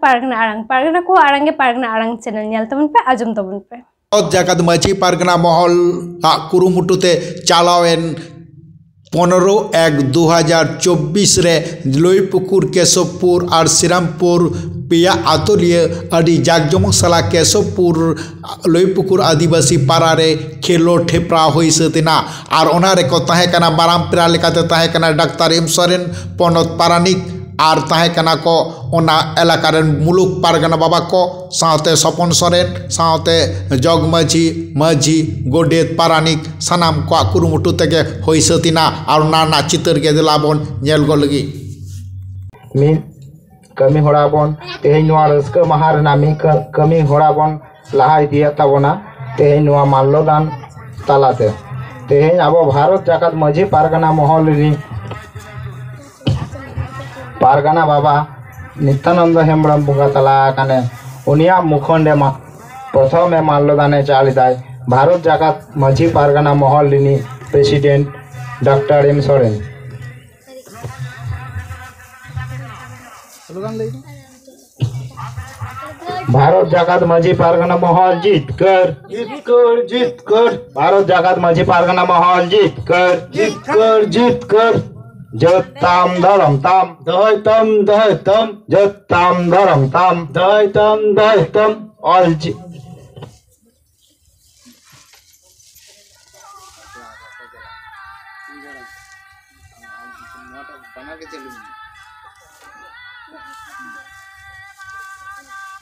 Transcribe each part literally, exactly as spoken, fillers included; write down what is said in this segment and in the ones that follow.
ᱯᱟᱨᱜᱟᱱᱟ ᱟᱲᱟᱝ, ᱯᱟᱨᱜᱟᱱᱟ ᱠᱚᱣᱟᱜ ᱟᱲᱟᱝ ᱜᱮ ᱯᱟᱨᱜᱟᱱᱟ ᱟᱲᱟᱝ ᱪᱮᱱᱮᱞ, ᱧᱮᱞ ᱛᱟᱵᱚᱱ ᱯᱮ, ᱟᱸᱡᱚᱢ ᱛᱟᱵᱚᱱ ᱯᱮ᱾ ᱵᱷᱟᱨᱚᱛ ᱡᱟᱠᱟᱛ ᱢᱟᱹᱡᱷᱤ ᱯᱟᱨᱜᱟᱱᱟ ᱢᱚᱦᱚᱞ ᱟᱜ ᱠᱩᱨᱩᱢᱩᱴᱩ ᱛᱮ ᱪᱟᱞᱟᱣᱮᱱ ᱯᱚᱱᱨᱚ ᱮᱠ ᱫᱩ ᱦᱟᱡᱟᱨ ᱪᱚᱵᱵᱤᱥ ᱨᱮ ᱞᱩᱭᱯᱩᱠᱩᱨ, ᱠᱮᱥᱚᱵᱯᱩᱨ ᱟᱨ ᱥᱨᱤᱨᱟᱢᱯᱩᱨ ᱯᱮᱭᱟ ᱟᱛᱳ ᱞᱤᱭᱟᱹ ᱟᱹᱰᱤ ᱡᱟᱠ ᱡᱚᱢᱚᱠ ᱥᱟᱞᱟᱜ ᱠᱮᱥᱚᱵᱯᱩᱨ ᱞᱩᱭᱯᱩᱠᱩᱨ ᱟᱹᱫᱤᱵᱟᱹᱥᱤ ᱯᱟᱲᱟ ᱨᱮ ᱠᱷᱮᱞᱳᱰ ᱦᱮᱯᱨᱟᱣ ᱦᱩᱭ ᱥᱟᱹᱛ ᱮᱱᱟ᱾ ᱟᱨ ᱚᱱᱟ ᱨᱮᱠᱚ ᱛᱟᱦᱮᱸ ᱠᱟᱱᱟ, ᱢᱟᱨᱟᱝ ᱯᱮᱲᱟ ᱞᱮᱠᱟᱛᱮ ᱛᱟᱦᱮᱸ ᱠᱟᱱᱟ ᱰᱟᱠᱛᱟᱨ ᱮᱢ ᱥᱚᱨᱮᱱ, ᱯᱚᱱᱚᱛ ᱯᱟᱨᱟᱱᱤᱠ, ᱟᱨ ᱛᱟᱦᱮᱸ ᱠᱟᱱᱟ ᱠᱚ ᱚᱱᱟ ᱮᱞᱟᱠᱟ ᱨᱮᱱ ᱢᱩᱞᱩᱠ ᱯᱟᱨᱜᱟᱱᱟ ᱵᱟᱵᱟ ᱠᱚ, ᱥᱟᱶᱛᱮ ᱥᱚᱯᱚᱱ ᱥᱚᱨᱮᱱ, ᱥᱟᱶᱛᱮ ᱡᱚᱜᱽ ᱢᱟᱹᱡᱷᱤ, ᱢᱟᱹᱡᱷᱤ, ᱜᱚᱰᱮᱛ, ᱯᱟᱨᱟᱱᱤᱠ, ᱥᱟᱱᱟᱢ ᱠᱚᱣᱟᱜ ᱠᱩᱨᱩᱢᱩᱴᱩ ᱛᱮᱜᱮ ᱦᱩᱭ ᱥᱟᱹᱛ ᱮᱱᱟ᱾ ᱟᱨ ᱚᱱᱟ ᱨᱮᱱᱟᱜ ᱪᱤᱛᱟᱹᱨ ᱜᱮ ᱫᱮᱞᱟ ᱵᱚᱱ ᱧᱮᱞ ᱜᱚᱫ ᱞᱟᱹᱜᱤᱫ᱾ ᱢᱤᱫ ᱠᱟᱹᱢᱤ ᱦᱚᱨᱟ ᱵᱚᱱ, ᱛᱮᱦᱮᱧ ᱱᱚᱣᱟ ᱨᱟᱹᱥᱠᱟᱹ ᱢᱟᱦᱟ ᱨᱮᱱᱟᱜ ᱢᱤᱫ ᱠᱟᱹ-, ᱠᱟᱹᱢᱤ ᱦᱚᱨᱟ ᱵᱚᱱ ᱞᱟᱦᱟ ᱤᱫᱤᱭᱮᱫ ᱛᱟᱵᱚᱱᱟ᱾ ᱛᱮᱦᱮᱧ ᱱᱚᱣᱟ ᱢᱟᱞᱞᱚᱫᱟᱱ ᱛᱟᱞᱟᱛᱮ ᱛᱮᱦᱮᱧ ᱟᱵᱚ ᱵᱷᱟᱨᱚᱛ ᱡᱟᱠᱟᱛ ᱢᱟᱹᱡᱷᱤ ᱯᱟᱨᱜᱟᱱᱟ ᱢᱚᱦᱚᱞ ᱨᱤᱱᱤᱡ ᱯᱟᱨᱜᱟᱱᱟ ᱵᱟᱵᱟ ᱱᱤᱛᱭᱟᱱᱚᱱᱫᱚ ᱦᱮᱢᱵᱨᱚᱢ ᱵᱚᱸᱜᱟ ᱛᱟᱞᱟ ᱟᱠᱟᱱᱮ, ᱩᱱᱤᱭᱟᱜ ᱢᱩᱠᱷᱚᱸᱰ ᱮ ᱢᱟ-, ᱯᱨᱚᱛᱷᱚᱢ ᱮ ᱢᱟᱞᱞᱚᱫᱟᱱ ᱮ ᱪᱟᱞ ᱮᱫᱟᱭ ᱵᱷᱟᱨᱚᱛ ᱡᱟᱠᱟᱛ ᱢᱟᱹᱡᱷᱤ ᱯᱟᱨᱜᱟᱱᱟ ᱢᱚᱦᱚᱞ ᱨᱤᱱᱤᱡ ᱯᱨᱮᱥᱤᱰᱮᱱᱴ ᱰᱟᱠᱛᱟᱨ ᱮᱢ ᱥᱚᱨᱮᱱ᱾ ᱵᱷᱟᱨᱚᱛ ᱡᱟᱠᱟᱛ ᱢᱟᱹᱡᱷᱤ ᱯᱟᱨᱜᱟᱱᱟ ᱢᱚᱦᱚᱞ ᱡᱤᱛᱠᱟᱹᱨ᱾ ᱡᱤᱛᱠᱟᱹᱨ, ᱡᱤᱛᱠᱟᱹᱨ᱾ ᱵᱷᱟᱨᱚᱛ ᱡᱟᱠᱟᱛ ᱢᱟᱹᱡᱷᱤ ᱯᱟᱨᱜᱟᱱᱟ ᱢᱚᱦᱚᱞ ᱡᱤᱛᱠᱟᱹᱨ᱾ ᱡᱤᱛᱠᱟᱹᱨ, ᱡᱤᱛᱠᱟᱹᱨ᱾ ᱡᱟᱹᱛ ᱛᱟᱢ ᱫᱷᱚᱨᱚᱢ ᱛᱟᱢ᱾ ᱫᱚᱦᱚᱭ ᱛᱟᱢ, ᱫᱚᱦᱚᱭ ᱛᱟᱢ᱾ ᱡᱟᱹᱛ ᱛᱟᱢ ᱫᱷᱚᱨᱚᱢ ᱛᱟᱢ᱾ ᱫᱚᱦᱚᱭ ᱛᱟᱢ, ᱫᱚᱦᱚᱭ ᱛᱟᱢ᱾ ᱚᱞ ᱪᱤ-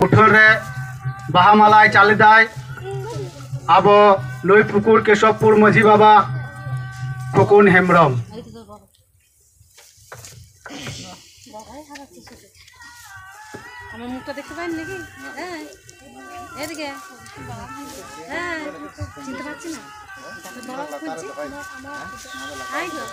ᱩᱴᱷᱟᱹᱱ ᱨᱮ ᱵᱟᱦᱟ ᱢᱟᱞᱟᱭ ᱪᱟᱞ ᱞᱮᱫᱟᱭ ᱟᱵᱚ ᱞᱩᱭᱯᱩᱠᱩᱨ ᱠᱮᱥᱚᱵᱯᱩᱨ ᱢᱟᱹᱡᱷᱤ ᱵᱟᱵᱟ ᱠᱷᱚᱠᱩᱱ ᱦᱮᱢᱵᱨᱚᱢ᱾ আমার মুখটা দেখতে পাইনি নাকি? হ্যাঁ। এদিকে। হ্যাঁ। চিনতে পারছি না। তো বাবা খুঁজছি। আয় গো।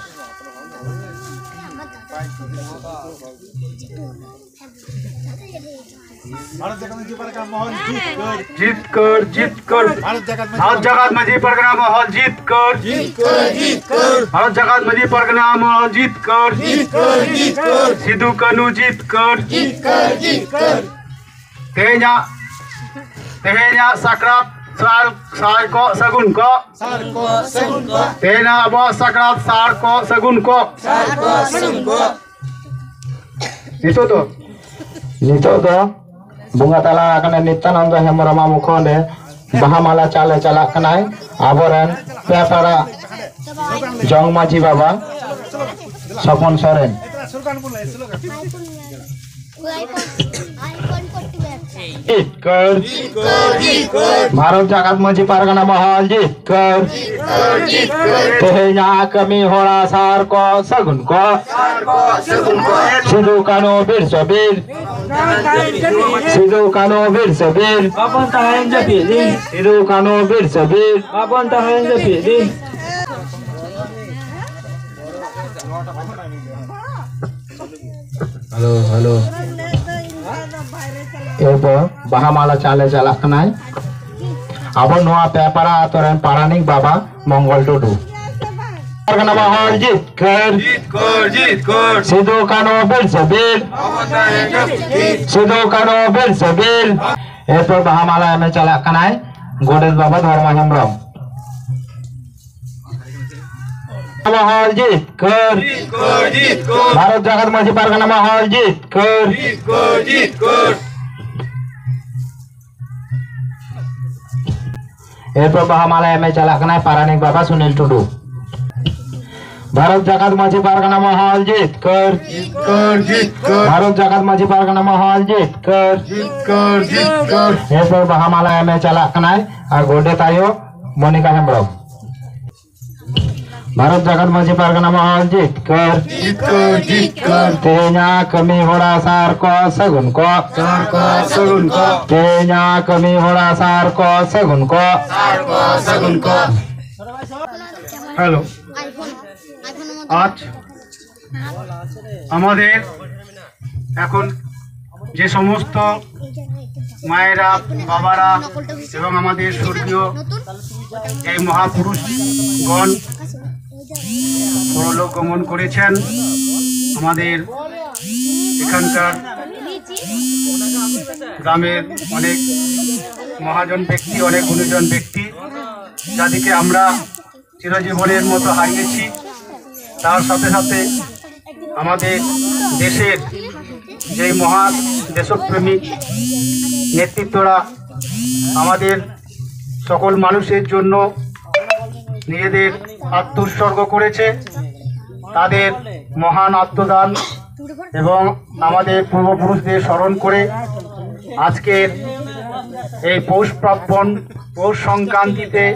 ভারত জাকাত মঞ্চ পারগানা মহল জিতকর। জিতকর, জিতকর। ভারত জাকাত মঞ্চ, ভারত জাকাত মাঝি পারগানা মহল জিতকর। জিতকর, জিতকর। ভারত জাকাত মাঝি পারগানা মহল জিতকর। জিতকর, জিতকর। সিধু কানু জিতকর। জিতকর, জিতকর। ᱛᱮᱦᱮᱧᱟᱜ ᱛᱮᱦᱮᱧᱟᱜ ᱥᱟᱠᱨᱟᱛ ᱥᱟᱨ ᱥᱟᱨ ᱠᱚ ᱥᱟᱹᱜᱩᱱ ᱠᱚ᱾ ᱥᱟᱨ ᱠᱚ ᱥᱟᱹᱜᱩᱱ ᱠᱚ᱾ ᱛᱮᱦᱮᱧᱟᱜ ᱟᱵᱚᱣᱟᱜ ᱥᱟᱠᱨᱟᱛ ᱥᱟᱨ ᱠᱚ ᱥᱟᱹᱜᱩᱱ ᱠᱚ᱾ ᱥᱟᱨ ᱠᱚ ᱥᱟᱹᱜᱩᱱ ᱠᱚ᱾ ᱱᱤᱛᱚᱜ ᱫᱚ ᱱᱤᱛᱚᱜ ᱫᱚ ᱵᱚᱸᱜᱟ ᱛᱟᱞᱟ ᱟᱠᱟᱱᱟ ᱱᱤᱛᱭᱟᱱᱚᱱᱫᱚ ᱦᱮᱢᱵᱨᱚᱢᱟᱜ ᱢᱩᱠᱷᱚᱸᱰ ᱨᱮ ᱵᱟᱦᱟ ᱢᱟᱞᱟ ᱪᱟᱞᱮ ᱪᱟᱞᱟᱜ ᱠᱟᱱᱟᱭ ᱟᱵᱚᱨᱮᱱ ᱯᱮ ᱯᱟᱲᱟ ᱡᱚᱝ ᱢᱟᱹᱡᱷᱤ ᱵᱟᱵᱟ ᱥᱚᱯᱚᱱ ᱥᱚᱨᱮᱱ᱾ ᱡᱤᱛᱠᱟᱹᱨ᱾ ᱵᱷᱟᱨᱚᱛ ᱡᱟᱠᱟᱛ ᱢᱟᱹᱡᱷᱤ ᱯᱟᱨᱜᱟᱱᱟ ᱢᱚᱦᱚᱞ ᱡᱤᱛᱠᱟᱹᱨ᱾ ᱛᱮᱦᱮᱧᱟᱜ ᱠᱟᱹᱢᱤ ᱦᱚᱨᱟ ᱥᱟᱨ ᱠᱚ ᱥᱟᱹᱜᱩᱱ ᱠᱚ᱾ ᱥᱤᱫᱩ ᱠᱟᱹᱱᱦᱩ ᱵᱤᱨ ᱥᱮ ᱵᱤᱨ᱾ ᱥᱤᱫᱩ ᱠᱟᱹᱱᱦᱩ ᱵᱤᱨ ᱥᱮ ᱵᱤᱨ᱾ ᱵᱟᱵᱚᱱ ᱛᱟᱦᱮᱱ ᱡᱟᱹᱯᱤᱫ ᱫᱤᱱ᱾ ᱥᱤᱫᱩ ᱠᱟᱹᱱᱦᱩ ᱵᱤᱨ ᱥᱮ ᱵᱤᱨ᱾ ᱵᱟᱵᱚᱱ ᱛᱟᱦᱮᱱ ᱡᱟᱹᱯᱤᱫ ᱫᱤᱱ᱾ Hello, hello. ᱮᱨᱯᱚᱨ ᱵᱟᱦᱟ ᱢᱟᱞᱟ ᱪᱟᱞᱮ ᱪᱟᱞᱟᱜ ᱠᱟᱱᱟᱭ ᱟᱵᱚ ᱱᱚᱣᱟ ᱯᱮᱯᱟᱲᱟ ᱟᱛᱳ ᱨᱮᱱ ᱯᱟᱨᱟᱱᱤᱠ ᱵᱟᱵᱟ ᱢᱚᱝᱜᱚᱞ ᱴᱩᱰᱩ᱾ ᱯᱟᱨᱜᱟᱱᱟ ᱢᱚᱦᱚᱞ ᱡᱤᱛᱠᱟᱹᱨ᱾ ᱡᱤᱛᱠᱟᱹᱨ, ᱡᱤᱛᱠᱟᱹᱨ᱾ ᱥᱤᱫᱩ ᱠᱟᱹᱱᱦᱩ ᱵᱤᱨ ᱥᱮ ᱵᱤᱨ᱾ ᱥᱤᱫᱩ ᱠᱟᱹᱱᱦᱩ ᱵᱤᱨ ᱥᱮ ᱵᱤᱨ᱾ ᱮᱨᱯᱚᱨ ᱵᱟᱦᱟ ᱢᱟᱞᱟ ᱮᱢᱮ ᱪᱟᱞᱟᱜ ᱠᱟᱱᱟᱭ ᱜᱚᱰᱮᱛ ᱵᱟᱵᱟ ᱫᱷᱚᱨᱢᱚ ᱦᱮᱢᱵᱨᱚᱢ᱾ ᱢᱚᱦᱚᱞ ᱡᱤᱛᱠᱟᱹᱨ᱾ ᱡᱤᱛᱠᱟᱹᱨ, ᱡᱤᱛᱠᱟᱹᱨ᱾ ᱵᱷᱟᱨᱚᱛ ᱡᱟᱠᱟᱛ ᱢᱟᱹᱡᱷᱤ ᱯᱟᱨᱜᱟᱱᱟ ᱢᱚᱦᱚᱞ ᱡᱤᱛᱠᱟᱹᱨ᱾ ᱡᱤᱛᱠᱟᱹᱨ, ᱡᱤᱛᱠᱟᱹᱨ᱾ ᱮᱨᱯᱚᱨ ᱵᱟᱦᱟ ᱢᱟᱞᱟ ᱮᱢᱮ ᱪᱟᱞᱟᱜ ᱠᱟᱱᱟᱭ ᱯᱟᱨᱟᱱᱤᱠ ᱵᱟᱵᱟ ᱥᱩᱱᱤᱞ ᱴᱩᱰᱩ᱾ ᱵᱷᱟᱨᱚᱛ ᱡᱟᱠᱟᱛ ᱢᱟᱹᱡᱷᱤ ᱯᱟᱨᱜᱟᱱᱟ ᱢᱚᱦᱚᱞ ᱡᱤᱛᱠᱟᱹᱨ᱾ ᱡᱤᱛᱠᱟᱹᱨ, ᱡᱤᱛᱠᱟᱹᱨ᱾ ᱵᱷᱟᱨᱚᱛ ᱡᱟᱠᱟᱛ ᱢᱟᱹᱡᱷᱤ ᱯᱟᱨᱜᱟᱱᱟ ᱢᱚᱦᱚᱞ ᱡᱤᱛᱠᱟᱹᱨ᱾ ᱡᱤᱛᱠᱟᱹᱨ, ᱡᱤᱛᱠᱟᱹᱨ᱾ ᱮᱨᱯᱚᱨ ᱵᱟᱦᱟ ᱢᱟᱞᱟ ᱮᱢᱮ ᱪᱟᱞᱟᱜ ᱠᱟᱱᱟᱭ ᱟᱨ ᱜᱚᱰᱮᱛ ᱟᱭᱳ ᱢᱚᱱᱤᱠᱟ ᱦᱮᱢᱵᱨᱚᱢ᱾ ᱵᱷᱟᱨᱚᱛ ᱡᱟᱠᱟᱛ ᱢᱟᱹᱡᱷᱤ ᱯᱟᱨᱜᱟᱱᱟ ᱢᱚᱦᱚᱞ ᱡᱤᱛᱠᱟᱹᱨ᱾ ᱡᱤᱛᱠᱟᱹᱨ, ᱡᱤᱛᱠᱟᱹᱨ᱾ ᱛᱮᱦᱮᱧᱟᱜ ᱠᱟᱹᱢᱤ ᱦᱚᱨᱟ ᱥᱟᱨ ᱠᱚ ᱥᱟᱹᱜᱩᱱ ᱠᱚ᱾ ᱥᱟᱨ ᱠᱚ ᱥᱟᱹᱜᱩᱱ ᱠᱚ᱾ ᱛᱮᱦᱮᱧᱟᱜ ᱠᱟᱹᱢᱤ ᱦᱚᱨᱟ ᱥᱟᱨ ᱠᱚ ᱥᱟᱹᱜᱩᱱ ᱠᱚ᱾ ᱥᱟᱨ ᱠᱚ ᱥᱟᱹᱜᱩᱱ ᱠᱚ᱾ হ্যালো। আজ আমাদের এখন যে সমস্ত মায়েরা, বাবারা এবং আমাদের স্বর্গীয় এই মহাপুরুষগণ পরলোক গমন করেছেন, আমাদের এখানকার গ্রামের অনেক মহাজন ব্যক্তি, অনেক গুণীজন ব্যক্তি, যাদেরকে আমরা চিরজীবনের মতো হারিয়েছি। তার সাথে সাথে আমাদের দেশের যে মহান দেশপ্রেমিক নেতৃত্বরা আমাদের সকল মানুষের জন্য নিজেদের আত্মোৎসর্গ করেছে, তাদের মহান আত্মদান এবং আমাদের পূর্বপুরুষদের স্মরণ করে আজকের এই পৌষ পার্বণ, পৌষ সংক্রান্তিতে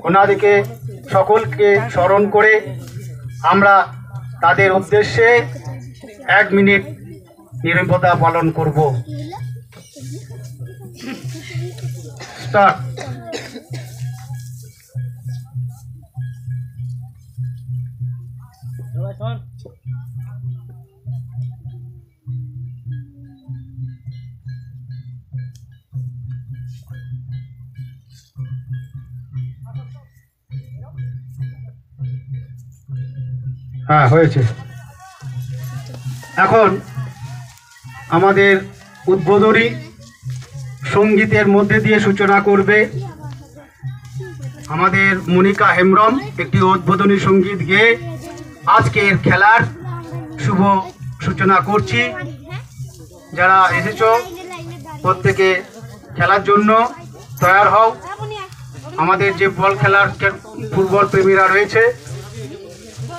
ওনাদেরকে সকলকে স্মরণ করে আমরা তাদের উদ্দেশ্যে এক মিনিট নীরবতা পালন করব। স্টার্ট। হ্যাঁ, হয়েছে। এখন আমাদের উদ্বোধনী সঙ্গীতের মধ্যে দিয়ে সূচনা করবে আমাদের মনিকা হেমব্রম। একটি উদ্বোধনী সঙ্গীত গেয়ে আজকের খেলার শুভ সূচনা করছি। যারা এসেছো, প্রত্যেকে খেলার জন্য তৈরি হও। আমাদের যে বল খেলার কে-, ফুটবল প্রেমীরা রয়েছে,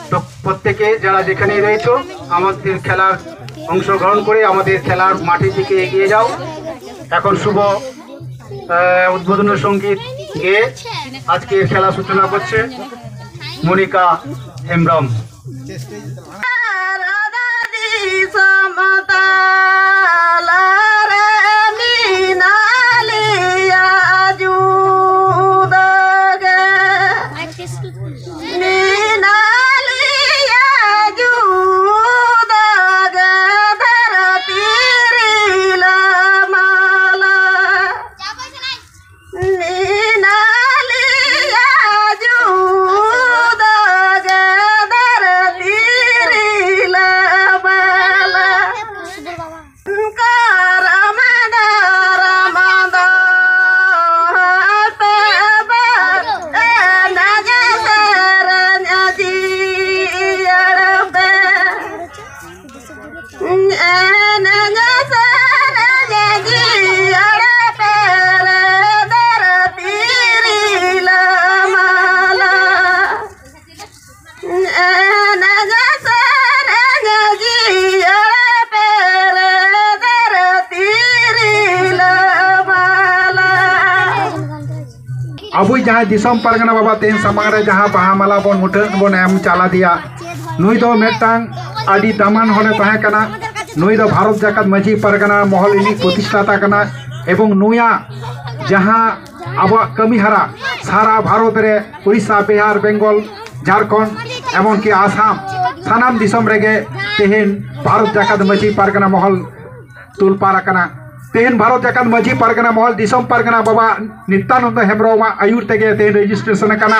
তো প্রত্যেকে যারা যেখানেই রয়েছো, আমাদের খেলার অংশগ্রহণ করে আমাদের খেলার মাঠের দিকে এগিয়ে যাও। এখন শুভ, আহ, উদ্বোধনী সঙ্গীত গেয়ে আজকের খেলা সূচনা করছে মনিকা হেমব্রম। ᱟᱵᱚᱭᱤᱡ ᱡᱟᱦᱟᱸᱭ ᱫᱤᱥᱚᱢ ᱯᱟᱨᱜᱟᱱᱟ ᱵᱟᱵᱟ ᱛᱮᱦᱮᱧ ᱥᱟᱢᱟᱝ ᱨᱮ ᱡᱟᱦᱟᱸ ᱵᱟᱦᱟ ᱢᱟᱞᱟ ᱵᱚᱱ ᱢᱩᱴᱷᱟᱹᱱ ᱵᱚᱱ ᱮᱢ ᱪᱟᱞ ᱟᱫᱮᱭᱟ, ᱱᱩᱭ ᱫᱚ ᱢᱤᱫᱴᱟᱝ ᱟᱹᱰᱤ ᱫᱟᱢᱟᱱ ᱦᱚᱲᱮ ᱛᱟᱦᱮᱸ ᱠᱟᱱᱟ᱾ ᱱᱩᱭ ᱫᱚ ᱵᱷᱟᱨᱚᱛ ᱡᱟᱠᱟᱛ ᱢᱟᱹᱡᱷᱤ ᱯᱟᱨᱜᱟᱱᱟ ᱢᱚᱦᱚᱞ ᱨᱤᱱᱤᱡ ᱯᱨᱚᱛᱤᱥᱴᱷᱟᱛᱟ ᱠᱟᱱᱟ᱾ ᱮᱵᱚᱝ ᱱᱩᱭᱟᱜ ᱡᱟᱦᱟᱸ ᱟᱵᱚᱣᱟᱜ ᱠᱟᱹᱢᱤ ᱦᱟᱨᱟ ᱥᱟᱨᱟ ᱵᱷᱟᱨᱚᱛ ᱨᱮ, ᱩᱲᱤᱥᱥᱟ, ᱵᱤᱦᱟᱨ, ᱵᱮᱝᱜᱚᱞ, ᱡᱷᱟᱲᱠᱷᱚᱸᱰ, ᱮᱢᱚᱱᱠᱤ ᱟᱥᱟᱢ, ᱥᱟᱱᱟᱢ ᱫᱤᱥᱚᱢ ᱨᱮᱜᱮ ᱛᱮᱦᱮᱧ ᱵᱷᱟᱨᱚᱛ ᱡᱟᱠᱟᱛ ᱢᱟᱹᱡᱷᱤ ᱯᱟᱨᱜᱟᱱᱟ ᱢᱚᱦᱚᱞ ᱛᱩᱞᱯᱟᱨ ᱟᱠᱟᱱᱟ᱾ ᱛᱮᱦᱮᱧ ᱵᱷᱟᱨᱚᱛ ᱡᱟᱠᱟᱛ ᱢᱟᱹᱡᱷᱤ ᱯᱟᱨᱜᱟᱱᱟ ᱢᱚᱦᱚᱞ ᱫᱤᱥᱚᱢ ᱯᱟᱨᱜᱟᱱᱟ ᱵᱟᱵᱟ ᱱᱤᱛᱭᱟᱱᱚᱱᱫᱚ ᱦᱮᱢᱵᱨᱚᱢᱟᱜ ᱟᱹᱭᱩᱨ ᱛᱮᱜᱮ ᱛᱮᱦᱮᱧ ᱨᱮᱡᱤᱥᱴᱨᱮᱥᱚᱱ ᱟᱠᱟᱱᱟ᱾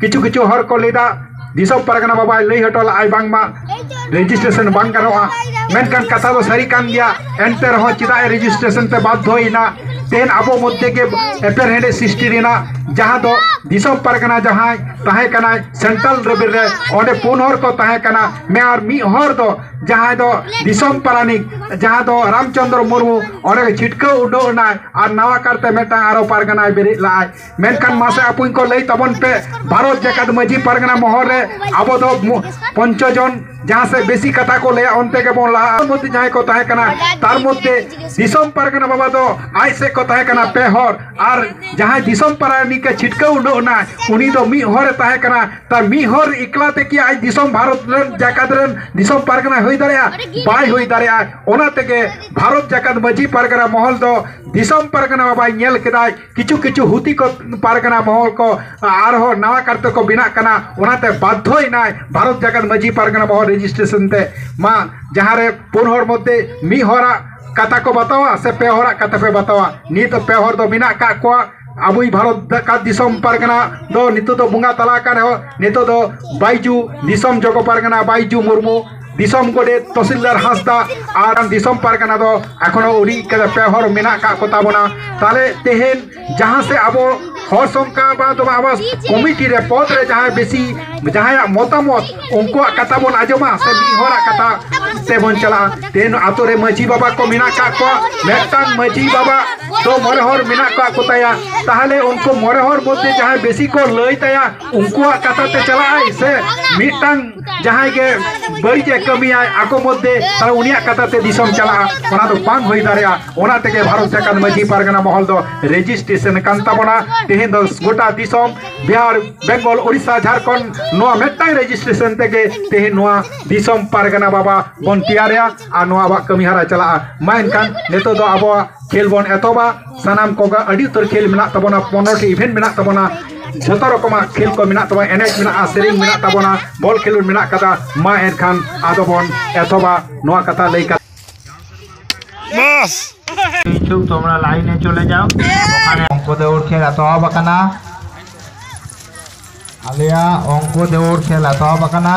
ᱠᱤᱪᱷᱩ ᱠᱤᱪᱷᱩ ᱦᱚᱲ ᱠᱚ ᱞᱟᱹᱭᱫᱟ, ᱫᱤᱥᱚᱢ ᱯᱟᱨᱜᱟᱱᱟ ᱵᱟᱵᱟᱭ ᱞᱟᱹᱭ ᱦᱚᱴᱚ ᱞᱟᱜᱼᱟᱭ ᱵᱟᱝᱢᱟ ᱨᱮᱡᱤᱥᱴᱨᱮᱥᱚᱱ ᱵᱟᱝ ᱜᱟᱱᱚᱜᱼᱟ, ᱢᱮᱱᱠᱷᱟᱱ ᱠᱟᱛᱷᱟ ᱫᱚ ᱥᱟᱹᱨᱤ ᱠᱟᱱ ᱜᱮᱭᱟ᱾ ᱮᱱᱛᱮ ᱨᱮᱦᱚᱸ ᱪᱮᱫᱟᱜ ᱮ ᱨᱮᱡᱤᱥᱴᱨᱮᱥᱚᱱ ᱛᱮ ᱵᱟᱫᱽᱫᱷᱚᱭᱮᱱᱟ? ᱛᱮᱦᱮᱧ ᱟᱵᱚ ᱢᱚᱫᱽᱫᱷᱮ ᱜᱮ ᱮᱯᱮᱨᱦᱮᱸᱰᱮᱡ ᱥᱨᱤᱥᱴᱤ ᱨᱮᱱᱟᱜ, ᱡᱟᱦᱟᱸ ᱫᱚ ᱫᱤᱥᱚᱢ ᱯᱟᱨᱜᱟᱱᱟ ᱡᱟᱦᱟᱸᱭ ᱛᱟᱦᱮᱸ ᱠᱟᱱᱟᱭ ᱥᱮᱱᱴᱨᱟᱞ ᱞᱮᱵᱮᱞ ᱨᱮ, ᱚᱸᱰᱮ ᱯᱩᱱ ᱦᱚᱲ ᱠᱚ ᱛᱟᱦᱮᱸ ᱠᱟᱱᱟ, ᱢᱮ ᱟᱨ ᱢᱤᱫ ᱦᱚᱲ ᱫᱚ ᱡᱟᱦᱟᱸᱭ ᱫᱚ ᱫᱤᱥᱚᱢ ᱯᱟᱨᱟᱱᱤᱠ, ᱡᱟᱦᱟᱸ ᱫᱚ ᱨᱟᱢᱪᱚᱸᱫᱽᱨᱚ ᱢᱩᱨᱢᱩ, ᱚᱸᱰᱮ ᱪᱷᱤᱴᱠᱟᱹᱣ ᱩᱰᱟᱹᱣ ᱮᱱᱟᱭ ᱟᱨ ᱱᱟᱣᱟ ᱠᱟᱨᱛᱮ ᱢᱤᱫᱴᱟᱝ ᱟᱨᱚ ᱯᱟᱨᱜᱟᱱᱟᱭ ᱵᱮᱨᱮᱫ ᱞᱟᱜᱼᱟᱭ᱾ ᱢᱮᱱᱠᱷᱟᱱ ᱢᱟᱥᱮ ᱟᱯᱩᱧ ᱠᱚ ᱞᱟᱹᱭ ᱛᱟᱵᱚᱱ ᱯᱮ, ᱵᱷᱟᱨᱚᱛ ᱡᱟᱠᱟᱛ ᱢᱟᱹᱡᱷᱤ ᱯᱟᱨᱜᱟᱱᱟ ᱢᱚᱦᱚᱞ ᱨᱮ ᱟᱵᱚ ᱫᱚ ᱢᱩ-, ᱯᱚᱧᱪᱚ ᱡᱚᱱ ᱡᱟᱦᱟᱸ ᱥᱮᱫ ᱵᱮᱥᱤ ᱠᱟᱛᱷᱟ ᱠᱚ ᱞᱟᱹᱭᱟ ᱚᱱᱛᱮ ᱜᱮᱵᱚᱱ ᱞᱟᱦᱟᱜᱼᱟ᱾ ᱢᱚᱫᱽᱫᱷᱮ ᱡᱟᱦᱟᱸᱭ ᱠᱚ ᱛᱟᱦᱮᱸ ᱠᱟᱱᱟ, ᱛᱟᱨ ᱢᱚᱫᱽᱫᱷᱮ ᱫᱤᱥᱚᱢ ᱯᱟᱨᱜᱟᱱᱟ ᱵᱟᱵᱟ ᱫᱚ ᱟᱡ ᱥᱮᱫ ᱠᱚ ᱛᱟᱦᱮᱸ ᱠᱟᱱᱟ ᱯᱮ ᱦᱚᱲ, ᱟᱨ ᱡᱟᱦᱟᱸᱭ ᱫᱤᱥᱚᱢ ᱯᱟᱨᱟᱱᱤᱠ ᱮ ᱪᱷᱤᱴᱠᱟᱹᱣ ᱩᱰᱟᱹᱣ ᱮᱱᱟ, ᱩᱱᱤ ᱫᱚ ᱢᱤᱫ ᱦᱚᱲᱮ ᱛᱟᱦᱮᱸ ᱠᱟᱱᱟ᱾ ᱛᱟ ᱢᱤᱫ ᱦᱚᱲ ᱮᱠᱞᱟ ᱛᱮ ᱠᱤ ᱟᱡ ᱫᱤᱥᱚᱢ ᱵᱷᱟᱨᱚᱛ ᱨᱮᱱ ᱡᱟᱠᱟᱛ ᱨᱮᱱ ᱫᱤᱥᱚᱢ ᱯᱟᱨᱜᱟᱱᱟ ᱦᱩᱭ ᱫᱟᱲᱮᱭᱟᱜᱼᱟ? ᱵᱟᱭ ᱦᱩᱭ ᱫᱟᱲᱮᱭᱟᱜᱼᱟ᱾ ᱚᱱᱟ ᱛᱮᱜᱮ ᱵᱷᱟᱨᱚᱛ ᱡᱟᱠᱟᱛ ᱢᱟᱹᱡᱷᱤ ᱯᱟᱨᱜᱟᱱᱟ ᱢᱚᱦᱚᱞ ᱫᱚ ᱫᱤᱥᱚᱢ ᱯᱟᱨᱜᱟᱱᱟ ᱵᱟᱵᱟᱭ ᱧᱮᱞ ᱠᱮᱫᱟᱭ, ᱠᱤᱪᱷᱩ ᱠᱤᱪᱷᱩ ᱦᱩᱛᱤ ᱠᱚ ᱯᱟᱨᱜᱟᱱᱟ ᱢᱚᱦᱚᱞ ᱠᱚ ᱟᱨᱦᱚᱸ ᱱᱟᱣᱟ ᱠᱟᱨᱛᱮ ᱠᱚ ᱵᱮᱱᱟᱜ ᱠᱟᱱᱟ᱾ ᱚᱱᱟᱛᱮ ᱵᱟᱫᱽᱫᱷᱚᱭᱮᱱᱟᱭ ᱵᱷᱟᱨᱚᱛ ᱡᱟᱠᱟᱛ ᱢᱟᱹᱡᱷᱤ ᱯᱟᱨᱜᱟᱱᱟ ᱢᱚᱦᱚᱞ ᱨᱮᱡᱤᱥᱴᱨᱮᱥᱚᱱ ᱛᱮ᱾ ᱢᱟ ᱡᱟᱦᱟᱸ ᱨᱮ ᱯᱩᱱ ᱦᱚᱲ ᱢᱚᱫᱽᱫᱷᱮ ᱢᱤᱫ ᱦᱚᱲᱟᱜ ᱠᱟᱛᱷᱟ ᱠᱚ ᱵᱟᱛᱟᱣᱟ ᱥᱮ ᱯᱮ ᱦᱚᱲᱟᱜ ᱠᱟᱛᱷᱟ ᱯᱮ ᱵᱟᱛᱟᱣᱟ? ᱱᱤᱛ ᱯᱮ ᱦᱚᱲ ᱫᱚ ᱢᱮᱱᱟᱜ ᱠᱟᱜ ᱠᱚᱣᱟ᱾ ᱟᱵᱚᱭᱤᱡ ᱵᱷᱟᱨᱚᱛ ᱡᱟᱠᱟᱛ ᱫᱤᱥᱚᱢ ᱯᱟᱨᱜᱟᱱᱟ ᱫᱚ ᱱᱤᱛᱚᱜ ᱫᱚ ᱵᱚᱸᱜᱟ ᱛᱟᱞᱟ ᱟᱠᱟᱱ ᱨᱮᱦᱚᱸ, ᱱᱤᱛᱚᱜ ᱫᱚ ᱵᱟᱭᱡᱩ, ᱫᱤᱥᱚᱢ ᱡᱚᱜᱚ ᱯᱟᱨᱜᱟᱱᱟ ᱵᱟᱭᱡᱩ ᱢᱩᱨᱢᱩ, ᱫᱤᱥᱚᱢ ᱜᱚᱰᱮᱛ ᱛᱚᱥᱤᱞᱫᱟᱨ ᱦᱟᱸᱥᱫᱟ, ᱟᱨ ᱫᱤᱥᱚᱢ ᱯᱟᱨᱜᱟᱱᱟ ᱫᱚ ᱮᱠᱷᱚᱱᱳ ᱩᱰᱤ ᱠᱟᱛᱮ ᱯᱮ ᱦᱚᱲ ᱢᱮᱱᱟᱜ ᱠᱟᱜ ᱠᱚ ᱛᱟᱵᱚᱱᱟ᱾ ᱛᱟᱦᱞᱮ ᱛᱮᱦᱮᱧ ᱡᱟᱦᱟᱸ ᱥᱮ ᱟᱵᱚ ᱦᱚᱲ ᱥᱚᱝᱠᱷᱟ ᱵᱟ ᱫᱚ ᱟᱵᱟᱥ ᱠᱚᱢᱤᱴᱤ ᱨᱮ ᱯᱚᱫᱽ ᱨᱮ ᱡᱟᱦᱟᱸᱭ ᱵᱮᱥᱤ, ᱡᱟᱦᱟᱸᱭᱟᱜ ᱢᱚᱛᱟᱢᱚᱛ, ᱩᱱᱠᱩᱣᱟᱜ ᱠᱟᱛᱷᱟ ᱵᱚᱱ ᱟᱸᱡᱚᱢᱟ ᱥᱮ ᱢᱤᱫ ᱦᱚᱲᱟᱜ ᱠᱟᱛᱷᱟ? ᱛᱮᱵᱚᱱ ᱪᱟᱞᱟᱜᱼᱟ᱾ ᱛᱮᱦᱮᱧ ᱟᱛᱳ ᱨᱮ ᱢᱟᱹᱡᱷᱤ ᱵᱟᱵᱟ ᱠᱚ ᱢᱮᱱᱟᱜ ᱠᱟᱜ ᱠᱚᱣᱟ, ᱢᱤᱫᱴᱟᱝ ᱢᱟᱹᱡᱷᱤ ᱵᱟᱵᱟ ᱫᱚ ᱢᱚᱬᱮ ᱦᱚᱲ ᱢᱮᱱᱟᱜ ᱠᱟᱜ ᱠᱚ ᱛᱟᱭᱟ᱾ ᱛᱟᱦᱞᱮ ᱩᱱᱠᱩ ᱢᱚᱬᱮ ᱦᱚᱲ ᱢᱚᱫᱽᱫᱷᱮ ᱡᱟᱦᱟᱸᱭ ᱵᱮᱥᱤ ᱠᱚ ᱞᱟᱹᱭ ᱛᱟᱭᱟ, ᱩᱱᱠᱩᱣᱟᱜ ᱠᱟᱛᱷᱟ ᱛᱮ ᱪᱟᱞᱟᱜᱼᱟᱭ ᱥᱮ ᱢᱤᱫᱴᱟᱝ ᱡᱟᱦᱟᱸᱭ ᱜᱮ ᱵᱟᱹᱲᱤᱡ ᱮ ᱠᱟᱹᱢᱤᱭᱟᱭ ᱟᱠᱚ ᱢᱚᱫᱽᱫᱷᱮ, ᱛᱟᱦᱞᱮ ᱩᱱᱤᱭᱟᱜ ᱠᱟᱛᱷᱟ ᱛᱮ ᱫᱤᱥᱚᱢ ᱪᱟᱞᱟᱜᱼᱟ? ᱚᱱᱟ ᱫᱚ ᱵᱟᱝ ᱦᱩᱭ ᱫᱟᱲᱮᱭᱟᱜᱼᱟ᱾ ᱚᱱᱟ ᱛᱮᱜᱮ ᱵᱷᱟᱨᱚᱛ ᱡᱟᱠᱟᱛ ᱢᱟᱹᱡᱷᱤ ᱯᱟᱨᱜᱟᱱᱟ ᱢᱚᱦᱚᱞ ᱫᱚ ᱨᱮᱡᱤᱥᱴᱨᱮᱥᱚᱱ ᱠᱟᱱ ᱛᱟᱵᱚᱱᱟ᱾ ᱛᱮᱦᱮᱧ ᱫᱚ ᱜᱚᱴᱟ ᱫᱤᱥᱚᱢ, ᱵᱤᱦᱟᱨ, ᱵᱮᱝᱜᱚᱞ, ᱳᱰᱤᱥᱟ, ᱡᱷᱟᱲᱠᱷᱚᱸᱰ, ᱱᱚᱣᱟ ᱢᱤᱫᱴᱟᱝ ᱨᱮᱡᱤᱥᱴᱨᱮᱥᱚᱱ ᱛᱮᱜᱮ ᱛᱮᱦᱮᱧ ᱱᱚᱣᱟ ᱫᱤᱥᱚᱢ ᱯᱟᱨᱜᱟᱱᱟ ᱵᱟᱵᱟ ᱵᱚᱱ ᱛᱮᱭᱟᱨᱮᱭᱟ ᱟᱨ ᱱᱚᱣᱟ ᱟᱵᱚᱣᱟᱜ ᱠᱟᱹᱢᱤ ᱦᱚᱨᱟ ᱪᱟᱞᱟᱜᱼᱟ᱾ ᱢᱟ ᱮᱱᱠᱷᱟᱱ ᱱᱤᱛᱚᱜ ᱫᱚ ᱟᱵᱚᱣᱟᱜ ᱠᱷᱮᱞ ᱵᱚᱱ ᱮᱛᱚᱦᱚᱵᱟ᱾ ᱥᱟᱱᱟᱢ ᱠᱚᱜᱮ ᱟᱹᱰᱤ ᱩᱛᱟᱹᱨ ᱠᱷᱮᱞ ᱢᱮᱱᱟᱜ ᱛᱟᱵᱚᱱᱟ, ᱯᱚᱱᱨᱚ ᱴᱤ ᱤᱵᱷᱮᱱᱴ ᱢᱮᱱᱟᱜ ᱛᱟᱵᱚᱱᱟ, ᱡᱷᱚᱛᱚ ᱨᱚᱠᱚᱢᱟᱜ ᱠᱷᱮᱞ ᱠᱚ ᱢᱮᱱᱟᱜ ᱛᱟᱵᱚᱱᱟ, ᱮᱱᱮᱡ ᱢᱮᱱᱟᱜᱼᱟ, ᱥᱮᱨᱮᱧ ᱢᱮᱱᱟᱜ ᱛᱟᱵᱚᱱᱟ, ᱵᱚᱞ ᱠᱷᱮᱞᱳᱰ ᱢᱮᱱᱟᱜ ᱠᱟᱫᱟ᱾ ᱢᱟ ᱮᱱᱠᱷᱟᱱ ᱟᱫᱚ ᱵᱚᱱ ᱮᱛᱚᱦᱚᱵᱟ ᱱᱚᱣᱟ ᱠᱟᱛᱷᱟ ᱞᱟᱹᱭ ᱠᱟᱛᱮ᱾ বাস। ইচ্ছুক তোমরা লাইনে চলে যাও। ওখানে অঙ্ক দৌড় খেলা তো হবে না। আলিয়া, অঙ্ক দৌড় খেলা তো হবে না।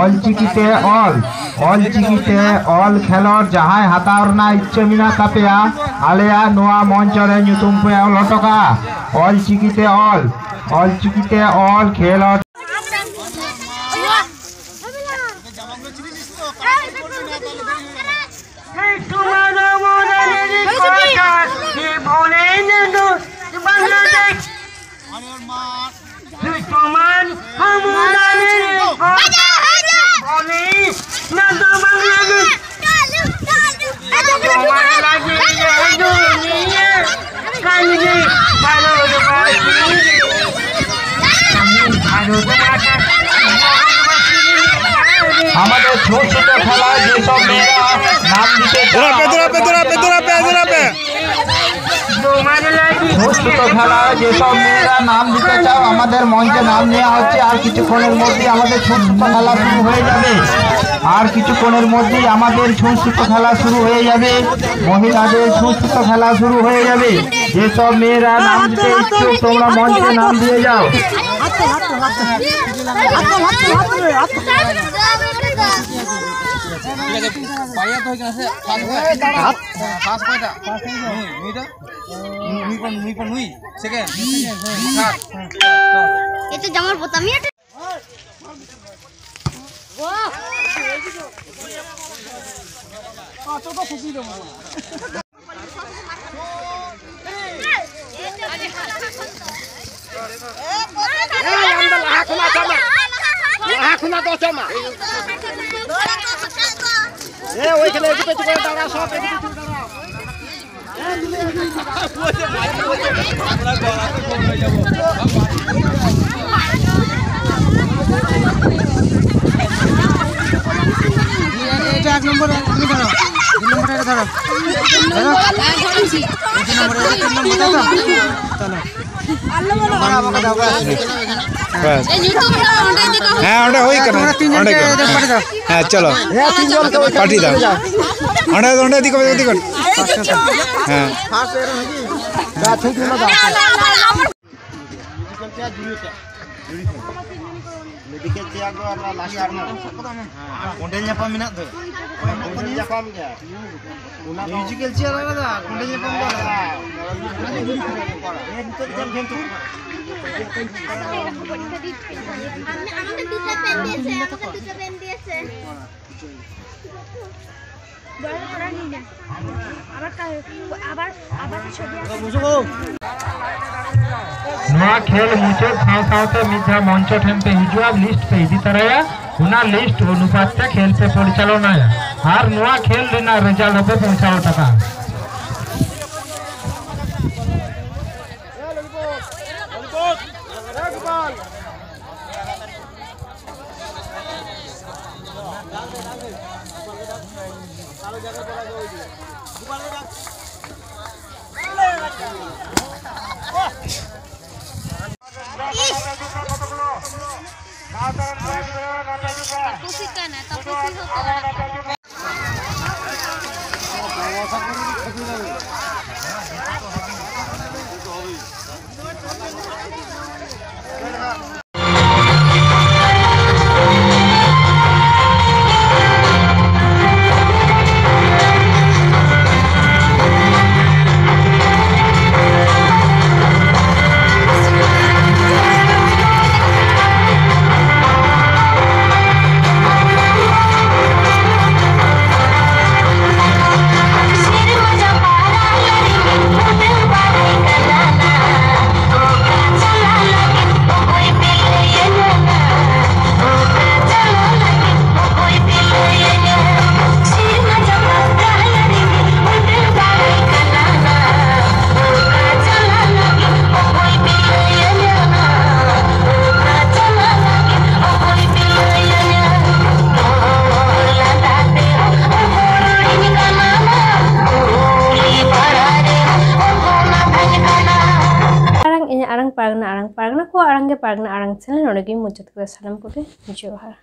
ᱚᱞᱪᱤᱠᱤᱛᱮ ᱚᱞ, ᱚᱞᱪᱤᱠᱤᱛᱮ ᱚᱞ ᱠᱷᱮᱞᱳᱰ ᱡᱟᱦᱟᱸᱭ ᱦᱟᱛᱟᱣ ᱨᱮᱱᱟᱜ ᱤᱪᱪᱷᱟᱹ ᱢᱮᱱᱟᱜ ᱛᱟᱯᱮᱭᱟ, ᱟᱞᱮᱭᱟᱜ ᱱᱚᱣᱟ ᱢᱚᱧᱪᱚ ᱨᱮ ᱧᱩᱛᱩᱢ ᱯᱮ ᱚᱞ ᱦᱚᱴᱚ ᱠᱟᱜᱼᱟ᱾ ᱚᱞᱪᱤᱠᱤᱛᱮ ᱚᱞ, ᱚᱞᱪᱤᱠᱤᱛᱮ ᱚᱞ ᱠᱷᱮᱞᱳᱰ᱾ আমাদের ছোট ছোট খেলা যেসব মেয়েরা নাম দিতে চায়, দৌড়াবে, দৌড়াবে, দৌড়াবে, দৌড়াবে, দৌড়াবে। ছোট ছোট খেলা যেসব মেয়েরা নাম দিতে চাও, আমাদের মঞ্চে নাম নেওয়া হচ্ছে। আর কিছুক্ষণের মধ্যে আমাদের ছোট ছোট খেলা শুরু হয়ে যাবে। আর কিছুক্ষণের মধ্যেই আমাদের ছোট ছোট খেলা শুরু হয়ে যাবে। মহিলাদের ছোট ছোট খেলা শুরু হয়ে যাবে। যেসব মেয়েরা নাম দিতে ইচ্ছুক, তোমরা মঞ্চে নাম দিয়ে যাও। ᱴᱷᱤক আছে, ᱵᱟᱨᱭᱟ ᱫᱚ ᱦᱩᱭ ᱠᱟᱱᱟ ᱥᱮ? ᱯᱷᱟᱥᱴ ᱚᱠᱚᱭᱴᱟᱜ? ᱯᱷᱟᱥᱴ ᱚᱠᱚᱭᱴᱟᱜ? ᱱᱩᱭ, ᱱᱩᱭ ᱫᱚ? ᱱᱩᱭ, ᱱᱩᱭ, ᱱᱩᱭ, ᱱᱩᱭ, ᱱᱩᱭ, ᱥᱮᱠᱮᱱᱰ? ᱛᱷᱟᱨᱰ? ᱮ তো জামার বোতামই আটে। ᱞᱟᱦᱟ ᱠᱷᱚᱱᱟᱜ ᱫᱚ ᱚᱪᱚᱜ ᱢᱟ᱾ ᱮ, ᱳᱭ ᱠᱷᱟᱱᱮ ᱮᱠᱴᱩ ᱯᱮ ᱪᱩᱠᱟᱹ ᱫᱟঁᱲᱟ, সব একটু চুল দাঁড়াও। এটা এক নম্বর, তুমি ধরো। দুই নম্বরটা এটা ধরো। ধরো। এই তিন নম্বর, এটা তিন নম্বর, তাই তো? চলো। ব্যাস। হ্যাঁ, ᱚᱸᱰᱮ ᱦᱩᱭ ᱠᱟᱱᱟ᱾ ᱛᱚᱢᱨᱟ ᱛᱤᱱ ᱡᱚᱱ ᱚᱸᱰᱮ ᱜᱮ᱾ ᱯᱟᱴᱤ ᱫᱟᱣ᱾ ᱦᱮᱸ, ᱪᱚᱞᱚ᱾ ᱯᱟᱴᱤ ᱫᱟᱣ᱾ ᱚᱸᱰᱮ, ᱚᱸᱰᱮ ᱤᱫᱤ ᱠᱚᱢᱮ, ᱤᱫᱤ ᱠᱚᱢᱮ᱾ ᱦᱮᱸ᱾ ᱢᱮᱰᱤᱠᱮᱞ ᱪᱮᱭᱟᱨ ᱫᱚ ᱟᱵᱟᱨ ᱞᱟᱥᱴ ᱨᱮ ᱢᱮᱱᱟᱜᱼᱟ᱾ ᱠᱚᱸᱰᱮᱞ ᱧᱟᱯᱟᱢ ᱢᱮᱱᱟᱜ ᱫᱚ᱾ ᱠᱚᱸᱰᱮᱞ ᱧᱟᱯᱟᱢ ᱜᱮᱭᱟ᱾ ᱚᱱᱟ ᱫᱚ ᱢᱤᱭᱩᱡᱤᱠᱮᱞ ᱪᱮᱭᱟᱨ ᱟᱞᱟᱫᱟ, ᱠᱚᱸᱰᱮᱞ ᱧᱟᱯᱟᱢ ᱫᱚ ᱟᱞᱟᱫᱟ᱾ আমাকে দুটো পেন দিয়েছে, আমাকে দুটো পেন দিয়েছে। ᱱᱚᱣᱟ ᱠᱷᱮᱞ ᱢᱩᱪᱟᱹᱫ ᱥᱟᱶ ᱥᱟᱶᱛᱮ ᱢᱤᱫ ᱫᱷᱟᱣ ᱢᱚᱧᱪᱚ ᱴᱷᱮᱱ ᱯᱮ ᱦᱤᱡᱩᱜᱼᱟ, ᱞᱤᱥᱴ ᱯᱮ ᱤᱫᱤ ᱛᱚᱨᱟᱭᱟ, ᱚᱱᱟ ᱞᱤᱥᱴ ᱚᱱᱩᱯᱟᱛ ᱛᱮ ᱠᱷᱮᱞ ᱯᱮ ᱯᱚᱨᱤᱪᱟᱞᱚᱱᱟᱭᱟ ᱟᱨ ᱱᱚᱣᱟ ᱠᱷᱮᱞ ᱨᱮᱱᱟᱜ ᱨᱮᱡᱟᱞᱴ ᱦᱚᱸᱯᱮ ᱯᱳᱣᱪᱷᱟᱣ ᱦᱚᱴᱚ ᱠᱟᱜᱼᱟ᱾ ᱠᱩᱥᱤᱜ ᱠᱟᱱᱟ, ᱛᱟᱯᱚᱥᱤ ᱦᱚᱸ ᱠᱚ ᱟᱲᱟᱜ ᱠᱟᱱᱟ᱾ ᱜᱮ ᱯᱟᱨᱜᱟᱱᱟ ᱟᱲᱟᱝ ᱪᱮᱱᱮᱞ ᱱᱚᱰᱮ ᱜᱤᱧ ᱢᱩᱪᱟᱹᱫ ᱠᱮᱫᱟ᱾ ᱥᱟᱱᱟᱢ ᱠᱚᱜᱮ ᱡᱚᱦᱟᱨ᱾